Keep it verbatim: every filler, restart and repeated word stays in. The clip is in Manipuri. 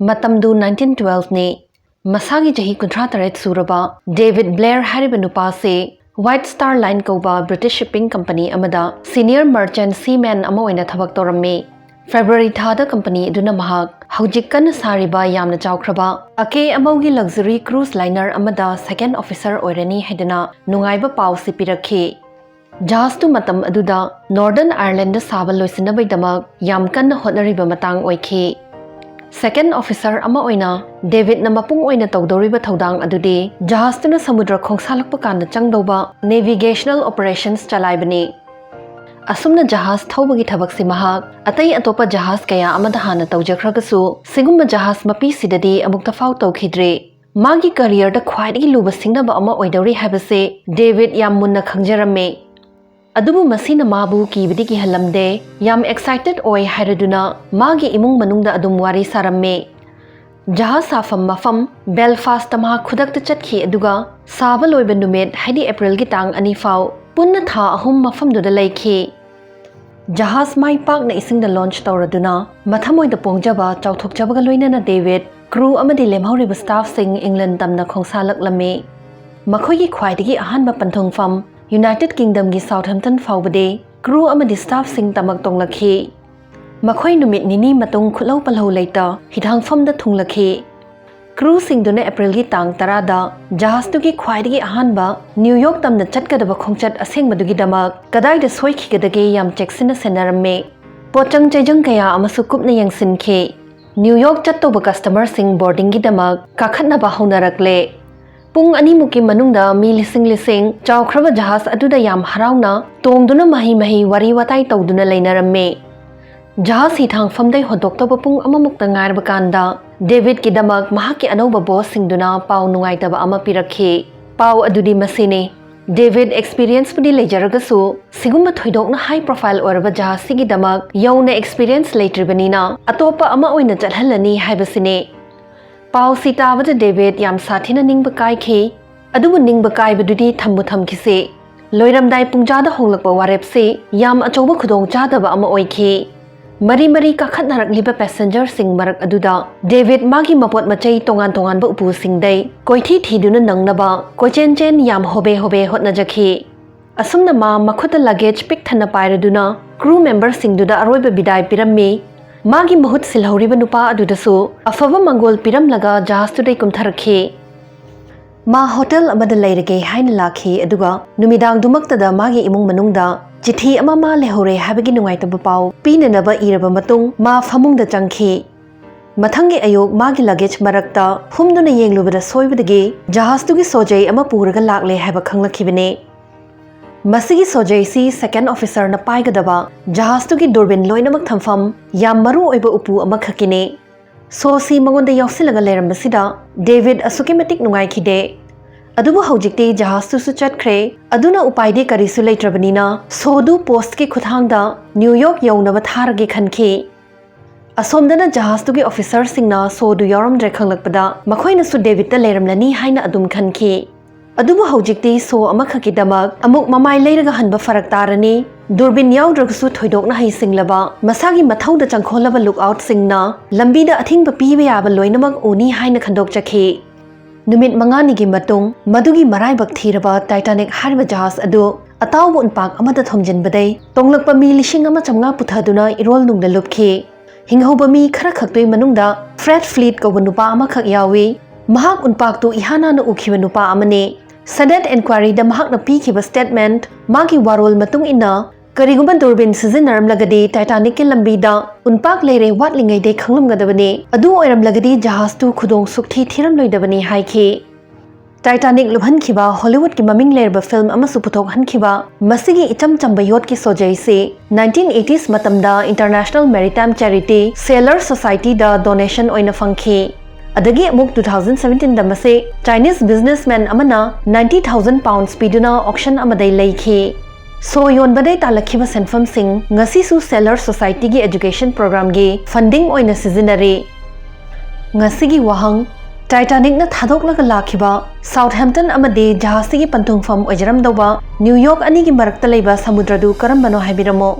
ꯃꯇꯝꯗꯨ nineteen twelve ꯅꯤ꯫ ꯃꯁꯥꯒꯤ ꯆꯍꯤ ꯀꯨꯟꯊ꯭ꯔꯥ ꯇꯔꯦꯠ ꯁꯨꯔꯕ ꯗꯦꯕꯤꯗ ꯕ꯭ꯂꯦꯌꯔ ꯍꯥꯏꯔꯤꯕ ꯅꯨꯄꯥ ꯑꯁꯤ White Star Line ꯀꯧꯕ British shipping company ꯑꯃꯗ senior merchant seaman ꯑꯃ ꯑꯣꯏꯅ ꯊꯕꯛ ꯇꯧꯔꯝꯃꯤ꯫ February ꯊꯥꯗ company ꯑꯗꯨꯅ ꯃꯍꯥꯛ ꯍꯧꯖꯤꯛ ꯀꯟꯅ ꯁꯥꯔꯤꯕ ꯌꯥꯝꯅ ꯆꯥꯎꯈ꯭ꯔꯕ ꯑꯀꯦ ꯑꯃꯧꯒꯤ luxury cruise liner ꯑꯃꯗ second officer ꯑꯣꯏꯔꯅꯤ ꯍꯥꯏꯗꯨꯅ ꯅꯨꯡꯉꯥꯏꯕ ꯄꯥꯎꯁꯤ ꯄꯤꯔꯛꯈꯤ꯫ ꯖꯍꯥꯖꯇꯨ ꯃꯇꯝ ꯑꯗꯨꯗ Northern Ireland ꯗ ꯁꯥꯕ ꯂꯣꯏꯁꯤꯟꯅꯕꯒꯤꯗꯃꯛ ꯌꯥꯝ ꯀꯟꯅ ꯍꯣꯠꯅꯔꯤꯕ ꯃꯇꯥꯡ ꯑꯣꯏꯈꯤ꯫ Second officer ꯑꯃ ꯑꯣꯏꯅ ꯗꯦꯕꯤꯗꯅ ꯃꯄꯨꯡ ꯑꯣꯏꯅ ꯇꯧꯗꯧꯔꯤꯕ ꯊꯧꯗꯥꯡ ꯑꯗꯨꯗꯤ ꯖꯍꯥꯖꯇꯨꯅ ꯁꯃꯨꯗ꯭ꯔ ꯈꯣꯡꯁꯥꯜꯂꯛꯄ ꯀꯥꯟꯗ ꯆꯪꯗꯧꯕ navigational operations ꯆꯂꯥꯏꯕꯅꯤ꯫ ꯑꯁꯨꯝꯅ ꯖꯍꯥꯖ ꯊꯧꯕꯒꯤ ꯊꯕꯛꯁꯤ ꯃꯍꯥꯛ ꯑꯇꯩ ꯑꯇꯣꯞꯄ ꯖꯍꯥꯖ ꯀꯌꯥ ꯑꯃꯗ ꯍꯥꯟꯅ ꯇꯧꯖꯈ꯭ꯔꯒꯁꯨ, ꯁꯤꯒꯨꯝꯕ ꯖꯍꯥꯖ ꯃꯄꯤꯁꯤꯗꯗꯤ ꯑꯃꯨꯛꯇꯐꯥꯎ ꯇꯧꯈꯤꯗ꯭ꯔꯤ꯫ ꯃꯥꯒꯤ career ꯗ ꯈ꯭ꯋꯥꯏꯗꯒꯤ ꯂꯨꯕ ꯁꯤꯡꯅꯕ ꯑꯃ ꯑꯣꯏꯗꯧꯔꯤ ꯍꯥꯏꯕꯁꯤ ꯗꯦꯕꯤꯗ ꯌꯥꯝ ꯃꯨꯟꯅ ꯈꯪꯖꯔꯝꯃꯤ꯫ ꯑꯗꯨꯕꯨ ꯃꯁꯤꯅ ꯃꯥꯕꯨ ꯀꯤꯕꯗꯤ ꯀꯤꯍꯜꯂꯝꯗꯦ꯫ ꯌꯥꯝ excited ꯑꯣꯏ ꯍꯥꯏꯔꯗꯨꯅ ꯃꯥꯒꯤ ꯏꯃꯨꯡ ꯃꯅꯨꯡꯗ ꯑꯗꯨꯝ ꯋꯥꯔꯤ ꯁꯥꯔꯝꯃꯤ꯫ ꯖꯍꯥꯖ ꯁꯥꯐꯝ ꯃꯐꯝ Belfast ꯇ ꯃꯍꯥꯛ ꯈꯨꯗꯛꯇ ꯆꯠꯈꯤ, ꯑꯗꯨꯒ ꯁꯥꯕ ꯂꯣꯏꯕ ꯅꯨꯃꯤꯠ, ꯍꯥꯏꯗꯤ April ꯒꯤ ꯇꯥꯡ ꯑꯅꯤ ꯐꯥꯎ ꯄꯨꯟꯅ ꯊꯥ ꯑꯍꯨꯝ ꯃꯐꯝꯗꯨꯗ ꯂꯩꯈꯤ꯫ ꯖꯍꯥꯖ ꯃꯥꯏ ꯄꯥꯛꯅ ꯏꯁꯤꯡꯗ launch ꯇꯧꯔꯗꯨꯅ ꯃꯊꯃꯣꯏꯗ ꯄꯣꯡꯖꯕ, ꯆꯥꯎꯊꯣꯛꯆꯕꯒ ꯂꯣꯏꯅꯅ ꯗꯦꯕꯤꯗ, crew ꯑꯃꯗꯤ ꯂꯦꯝꯍꯧꯔꯤꯕ staff ꯁꯤꯡ England ꯇꯝꯅ ꯈꯣꯡꯁꯥꯜꯂꯛꯂꯝꯃꯤ꯫ ꯃꯈꯣꯏꯒꯤ ꯈ꯭ꯋꯥꯏꯗꯒꯤ ꯑꯍꯥꯟꯕ ꯄꯟꯊꯨꯡꯐꯝ United Kingdom ꯒꯤ Southampton ꯐꯥꯎꯕꯗꯤ crew ꯑꯃꯗꯤ staff ꯁꯤꯡ ꯇꯃꯛ ꯇꯣꯡꯂꯛꯈꯤ꯫ ꯃꯈꯣꯏ ꯅꯨꯃꯤꯠ ꯅꯤꯅꯤ ꯃꯇꯨꯡ ꯈꯨꯠꯂꯧ ꯄꯜꯍꯧ ꯂꯩꯇ ꯍꯤꯊꯥꯡꯐꯝꯗ ꯊꯨꯡꯂꯛꯈꯤ꯫ Crew ꯁꯤꯡꯗꯨꯅ April ꯒꯤ ꯇꯥꯡ ꯇꯔꯥꯗ ꯖꯍꯥꯖꯇꯨꯒꯤ ꯈ꯭ꯋꯥꯏꯗꯒꯤ ꯑꯍꯥꯟꯕ New York ꯇꯝꯅ ꯆꯠꯀꯗꯕ ꯈꯣꯡꯆꯠ ꯑꯁꯦꯡꯕꯗꯨꯒꯤꯗꯃꯛ ꯀꯗꯥꯏꯗ ꯁꯣꯏꯈꯤꯒꯗꯒꯦ ꯌꯥꯝ ꯆꯦꯛꯁꯤꯟꯅ ꯁꯦꯟꯅꯔꯝꯃꯤ꯫ ꯄꯣꯠꯆꯪ ꯆꯩꯖꯪ ꯀꯌꯥ ꯑꯃꯁꯨ ꯀꯨꯞꯅ ꯌꯦꯡꯁꯤꯟꯈꯤ꯫ New York ꯆꯠꯇꯧꯕ customer ꯁꯤꯡ boarding ꯒꯤꯗꯃꯛ ꯀꯥꯈꯠꯅꯕ ꯍꯧꯅꯔꯛꯂꯦ꯫ ꯄꯨꯡ ꯑꯅꯤꯃꯨꯛꯀꯤ ꯃꯅꯨꯡꯗ ꯃꯤ ꯂꯤꯁꯤꯡ ꯂꯤꯁꯤꯡ ꯆꯥꯎꯈ꯭ꯔꯕ ꯖꯍꯥꯖ ꯑꯗꯨꯗ ꯌꯥꯝ ꯍꯔꯥꯎꯅ ꯇꯣꯡꯗꯨꯅ ꯃꯍꯩ ꯃꯍꯩ ꯋꯥꯔꯤ ꯋꯥꯇꯥꯏ ꯇꯧꯗꯨꯅ ꯂꯩꯅꯔꯝꯃꯤ꯫ ꯖꯍꯥꯖ ꯍꯤꯊꯥꯡꯐꯝꯗꯩ ꯍꯣꯟꯗꯣꯛꯇꯧꯕ ꯄꯨꯡ ꯑꯃꯃꯨꯛꯇ ꯉꯥꯏꯔꯕ ꯀꯥꯟꯗ ꯗꯦꯕꯤꯗꯀꯤꯗꯃꯛ ꯃꯍꯥꯛꯀꯤ ꯑꯅꯧꯕ boss ꯁꯤꯡꯗꯨꯅ ꯄꯥꯎ ꯅꯨꯡꯉꯥꯏꯇꯕ ꯑꯃ ꯄꯤꯔꯛꯈꯤ꯫ ꯄꯥꯎ ꯑꯗꯨꯗꯤ ꯃꯁꯤꯅꯤ: ꯗꯦꯕꯤꯗ experience ꯄꯨꯗꯤ ꯂꯩꯖꯔꯒꯁꯨ, ꯁꯤꯒꯨꯝꯕ ꯊꯣꯏꯗꯣꯛꯅ high profile ꯑꯣꯏꯔꯕ ꯖꯍꯥꯖꯁꯤꯒꯤꯗꯃꯛ ꯌꯧꯅ experience ꯂꯩꯇ꯭ꯔꯤꯕꯅꯤꯅ, ꯑꯇꯣꯞꯄ ꯑꯃ ꯑꯣꯏꯅ ꯆꯠꯍꯜꯂꯅꯤ ꯍꯥꯏꯕꯁꯤꯅꯤ꯫ ꯄꯥꯎꯁꯤ ꯇꯥꯕꯗ ꯗꯦꯕꯤꯗ ꯌꯥꯝ ꯁꯥꯊꯤꯅ ꯅꯤꯡꯕ ꯀꯥꯏꯈꯤ꯫ ꯑꯗꯨꯕꯨ ꯅꯤꯡꯕ ꯀꯥꯏꯕꯗꯨꯗꯤ ꯊꯝꯕꯨ ꯊꯝꯈꯤꯁꯤ, ꯂꯣꯏꯔꯝꯗꯥꯏ ꯄꯨꯡꯖꯥꯗ ꯍꯣꯡꯂꯛꯄ ꯋꯥꯔꯦꯞꯁꯤ ꯌꯥꯝ ꯑꯆꯧꯕ ꯈꯨꯗꯣꯡꯆꯥꯗꯕ ꯑꯃ ꯑꯣꯏꯈꯤ꯫ ꯃꯔꯤ ꯃꯔꯤ ꯀꯥꯈꯠꯅꯔꯛꯂꯤꯕ ꯄꯦꯁꯦꯟꯖꯔꯁꯤꯡ ꯃꯔꯛ ꯑꯗꯨꯗ ꯗꯦꯕꯤꯗ ꯃꯥꯒꯤ ꯃꯄꯣꯠ ꯃꯆꯩ ꯇꯣꯉꯥꯟ ꯇꯣꯉꯥꯟꯕ ꯎꯄꯨꯁꯤꯡꯗꯩ ꯀꯣꯏꯊꯤ ꯊꯤꯗꯨꯅ ꯅꯪꯅꯕ ꯀꯣꯏꯆꯦꯟ ꯆꯦꯟ ꯌꯥꯝ ꯍꯣꯕꯦ ꯍꯣꯕꯦ ꯍꯣꯠꯅꯖꯈꯤ꯫ ꯑꯁꯨꯝꯅ ꯃꯥ ꯃꯈꯨꯠꯇ ꯂꯒꯦꯖ ꯄꯤꯛ ꯊꯟꯅ ꯄꯥꯏꯔꯗꯨꯅ ꯀ꯭ꯔꯨ ꯃꯦꯝꯕꯔꯁꯤꯡꯗꯨꯗ ꯑꯔꯣꯏꯕ ꯕꯤꯗꯥꯏ ꯄꯤꯔꯝꯃꯤ꯫ ꯃꯥꯒꯤ ꯃꯍꯨꯠ ꯁꯤꯜꯍꯧꯔꯤꯕ ꯅꯨꯄꯥ ꯑꯗꯨꯗꯁꯨ ꯑꯐꯕ ꯃꯪꯒꯣꯜ ꯄꯤꯔꯝꯂꯒ ꯖꯍꯥꯖꯇꯨꯗꯩ ꯀꯨꯝꯊꯔꯛꯈꯤ꯫ ꯃꯥ ꯍꯣꯇꯦꯜ ꯑꯃꯗ ꯂꯩꯔꯒꯦ ꯍꯥꯏꯅ ꯂꯥꯛꯈꯤ, ꯑꯗꯨꯒ ꯅꯨꯃꯤꯗꯥꯡꯗꯨꯃꯛꯇꯗ ꯃꯥꯒꯤ ꯏꯃꯨꯡ ꯃꯅꯨꯡꯗ ꯆꯤꯊꯤ ꯑꯃ ꯃꯥ ꯂꯩꯍꯧꯔꯦ ꯍꯥꯏꯕꯒꯤ ꯅꯨꯡꯉꯥꯏꯇꯕ ꯄꯥꯎ ꯄꯤꯅꯅꯕ ꯏꯔꯕ ꯃꯇꯨꯡ ꯃꯥ ꯐꯃꯨꯡꯗ ꯆꯪꯈꯤ꯫ ꯃꯊꯪꯒꯤ ꯑꯌꯨꯛ ꯃꯥꯒꯤ ꯂꯒꯦꯖ ꯃꯔꯛꯇ ꯍꯨꯝꯗꯨꯅ ꯌꯦꯡꯂꯨꯕꯗ ꯁꯣꯏꯕꯗꯒꯤ ꯖꯍꯥꯖꯇꯨꯒꯤ ꯁꯣꯖꯩ ꯑꯃ ꯄꯨꯔꯒ ꯂꯥꯛꯂꯦ ꯍꯥꯏꯕ ꯈꯪꯂꯛꯈꯤꯕꯅꯤ꯫ ꯃꯁꯤꯒꯤ ꯁꯣꯖꯩꯁꯤ ꯁꯦꯀꯦꯟ ꯑꯣꯐꯤꯁꯔꯅ ꯄꯥꯏꯒꯗꯕ ꯖꯍꯥꯖꯇꯨꯒꯤ ꯗꯨꯔꯕꯤꯟ ꯂꯣꯏꯅꯃꯛ ꯊꯝꯐꯝ ꯌꯥꯝ ꯃꯔꯨ ꯑꯣꯏꯕ ꯎꯄꯨ ꯑꯃꯈꯛꯀꯤꯅꯤ꯫ ꯁꯣꯁꯤ ꯃꯉꯣꯟꯗ ꯌꯥꯎꯁꯤꯜꯂꯒ ꯂꯩꯔꯝꯕꯁꯤꯗ ꯗꯦꯕꯤꯗ ꯑꯁꯨꯛꯀꯤ ꯃꯇꯤꯛ ꯅꯨꯡꯉꯥꯏꯈꯤꯗꯦ꯫ ꯑꯗꯨꯕꯨ ꯍꯧꯖꯤꯛꯇꯤ ꯖꯍꯥꯖꯇꯨꯁꯨ ꯆꯠꯈ꯭ꯔꯦ, ꯑꯗꯨꯅ ꯎꯄꯥꯏꯗꯤ ꯀꯔꯤꯁꯨ ꯂꯩꯇ꯭ꯔꯕꯅꯤꯅ ꯁꯣꯗꯨ ꯄꯣꯁꯠꯀꯤ ꯈꯨꯠꯊꯥꯡꯗ ꯅ꯭ꯌꯨ ꯌꯣꯔꯛ ꯌꯧꯅꯕ ꯊꯥꯔꯒꯦ ꯈꯟꯈꯤ꯫ ꯑꯁꯣꯝꯗꯅ ꯖꯍꯥꯖꯇꯨꯒꯤ ꯑꯣꯐꯤꯁꯔꯁꯤꯡꯅ ꯁꯣꯗꯨ ꯌꯥꯎꯔꯝꯗ꯭ꯔꯦ ꯈꯪꯂꯛꯄꯗ ꯃꯈꯣꯏꯅꯁꯨ ꯗꯦꯕꯤꯗꯇ ꯂꯩꯔꯝꯂꯅꯤ ꯍꯥꯏꯅ ꯑꯗꯨꯝ ꯈꯟꯈꯤ꯫ ꯑꯗꯨꯕꯨ ꯍꯧꯖꯤꯛꯇꯤ ꯁꯣ ꯑꯃꯈꯛꯀꯤꯗꯃꯛ ꯑꯃꯨꯛ ꯃꯃꯥꯏ ꯂꯩꯔꯒ ꯍꯟꯕ ꯐꯔꯛ ꯇꯥꯔꯅꯤ꯫ ꯗꯨꯔꯕꯤꯟ ꯌꯥꯎꯗ꯭ꯔꯒꯁꯨ ꯊꯣꯏꯗꯣꯛꯅ ꯍꯩꯁꯤꯡꯂꯕ ꯃꯁꯥꯒꯤ ꯃꯊꯧꯗ ꯆꯪꯈꯣꯜꯂꯕ ꯂꯨꯛꯑꯥꯎꯠꯁꯤꯡꯅ ꯂꯝꯕꯤꯗ ꯑꯊꯤꯡꯕ ꯄꯤꯕ ꯌꯥꯕ ꯂꯣꯏꯅꯃꯛ ꯎꯅꯤ ꯍꯥꯏꯅ ꯈꯟꯗꯣꯛꯆꯈꯤ꯫ ꯅꯨꯃꯤꯠ ꯃꯉꯥꯅꯤꯒꯤ ꯃꯇꯨꯡ ꯃꯗꯨꯒꯤ ꯃꯔꯥꯏꯕꯛ ꯊꯤꯔꯕ ꯇꯥꯏꯇꯥꯅꯤꯛ ꯍꯥꯏꯔꯤꯕ ꯖꯍꯥꯖ ꯑꯗꯨ ꯑꯇꯥꯎꯕ ꯎꯟꯄꯥꯛ ꯑꯃꯗ ꯊꯣꯝꯖꯤꯟꯕꯗꯩ ꯇꯣꯡꯂꯛꯄ ꯃꯤ ꯂꯤꯁꯤꯡ ꯑꯃ ꯆꯥꯝꯃꯉꯥ ꯄꯨꯊꯗꯨꯅ ꯏꯔꯣꯜ ꯅꯨꯡꯗ ꯂꯨꯞꯈꯤ꯫ ꯍꯤꯡꯍꯧꯕ ꯃꯤ ꯈꯔ ꯈꯛꯇꯨꯒꯤ ꯃꯅꯨꯡꯗ ꯐ꯭ꯔꯦꯗ ꯐ꯭ꯂꯤꯠ ꯀꯧꯕ ꯅꯨꯄꯥ ꯑꯃꯈꯛ ꯌꯥꯎꯏ꯫ ꯃꯍꯥꯛ ꯎꯟꯄꯥꯛꯇꯨ ꯏꯍꯥꯟ ꯍꯥꯟꯅ ꯎꯈꯤꯕ ꯅꯨꯄꯥ ꯑꯃꯅꯤ꯫ ꯁꯦꯅꯦꯠ ꯏꯟꯀ꯭ꯋꯥꯏꯔꯤꯗ ꯃꯍꯥꯛꯅ ꯄꯤꯈꯤꯕ ꯁ꯭ꯇꯦꯠꯃꯦꯟꯠ, ꯃꯥꯒꯤ ꯋꯥꯔꯣꯜ ꯃꯇꯨꯡ ꯏꯟꯅ, ꯀꯔꯤꯒꯨꯝꯕ ꯗꯨꯔꯕꯤꯟ ꯁꯤꯖꯤꯟꯅꯔꯝꯂꯒꯗꯤ ꯇꯥꯏꯇꯥꯅꯤꯛꯀꯤ ꯂꯝꯕꯤꯗ ꯎꯟꯄꯥꯛ ꯂꯩꯔꯦ ꯋꯥꯠꯂꯤꯉꯩꯗꯩ ꯈꯪꯂꯝꯒꯗꯕꯅꯤ꯫ ꯑꯗꯨ ꯑꯣꯏꯔꯝꯂꯒꯗꯤ ꯖꯍꯥꯖꯇꯨ ꯈꯨꯗꯣꯡ ꯁꯨꯛꯊꯤ ꯊꯤꯔꯝꯂꯣꯏꯗꯕꯅꯤ ꯍꯥꯏꯈꯤ꯫ ꯇꯥꯏꯇꯥꯅꯤꯛ ꯂꯨꯞꯍꯟꯈꯤꯕ ꯍꯣꯂꯤꯋꯨꯗꯀꯤ ꯃꯃꯤꯡ ꯂꯩꯔꯕ ꯐꯤꯜꯝ ꯑꯃꯁꯨ ꯄꯨꯊꯣꯛꯍꯟꯈꯤꯕ ꯃꯁꯤꯒꯤ ꯏꯆꯝ ꯆꯝꯕ ꯌꯣꯠꯀꯤ ꯁꯣꯖꯩꯁꯤ ꯅꯥꯏꯟꯇꯤꯟ ꯑꯩꯇꯤꯁ ꯃꯇꯝꯗ ꯏꯟꯇꯔꯅꯦꯁꯅꯦꯜ ꯃꯦꯔꯤꯇꯥꯏꯝ ꯆꯦꯔꯤꯇꯤ ꯁꯦꯂꯔ ꯁꯣꯁꯥꯏꯇꯤꯗ ꯗꯣꯅꯦꯁꯟ ꯑꯣꯏꯅ ꯐꯪꯈꯤ꯫ ꯑꯗꯒꯤ ꯑꯃꯨꯛ ꯇꯨ ꯊꯥꯎꯖꯟ ꯁꯚꯦꯟꯇꯤꯟꯗ ꯃꯁꯤ ꯆꯥꯏꯅꯤꯁ ꯕꯤꯖꯤꯅꯦꯁꯃꯦꯟ ꯑꯃꯅ ꯅꯥꯏꯟꯇꯤ ꯊꯥꯎꯖꯟ ꯄꯥꯎꯟꯗꯁ ꯄꯤꯗꯨꯅ ꯑꯣꯛꯁꯟ ꯑꯃꯗꯩ ꯂꯩꯈꯤ꯫ ꯁꯣ ꯌꯣꯟꯕꯗꯩ ꯇꯥꯜꯂꯛꯈꯤꯕ ꯁꯦꯟꯐꯝꯁꯤꯡ ꯉꯁꯤꯁꯨ ꯁꯦꯂꯔ ꯁꯣꯁꯥꯏꯇꯤꯒꯤ ꯑꯦꯖꯨꯀꯦꯁꯟ ꯄ꯭ꯔꯣꯒ꯭ꯔꯥꯝꯒꯤ ꯐꯟꯗꯤꯡ ꯑꯣꯏꯅ ꯁꯤꯖꯤꯟꯅꯔꯤ꯫ ꯉꯁꯤꯒꯤ ꯋꯥꯍꯪ: ꯇꯥꯏꯇꯥꯅꯤꯛꯅ ꯊꯥꯗꯣꯛꯂꯒ ꯂꯥꯛꯈꯤꯕ ꯁꯥꯎꯊꯍꯦꯝꯞꯇꯟ ꯑꯃꯗꯤ ꯖꯍꯥꯖꯁꯤꯒꯤ ꯄꯟꯊꯨꯡꯐꯝ ꯑꯣꯏꯖꯔꯝꯗꯧꯕ ꯅ꯭ꯌꯨ ꯌꯣꯔꯛ ꯑꯅꯤꯒꯤ ꯃꯔꯛꯇ ꯂꯩꯕ ꯁꯃꯨꯗ꯭ꯔꯗꯨ ꯀꯔꯝꯕꯅꯣ ꯍꯥꯏꯕꯤꯔꯝꯃꯨ꯫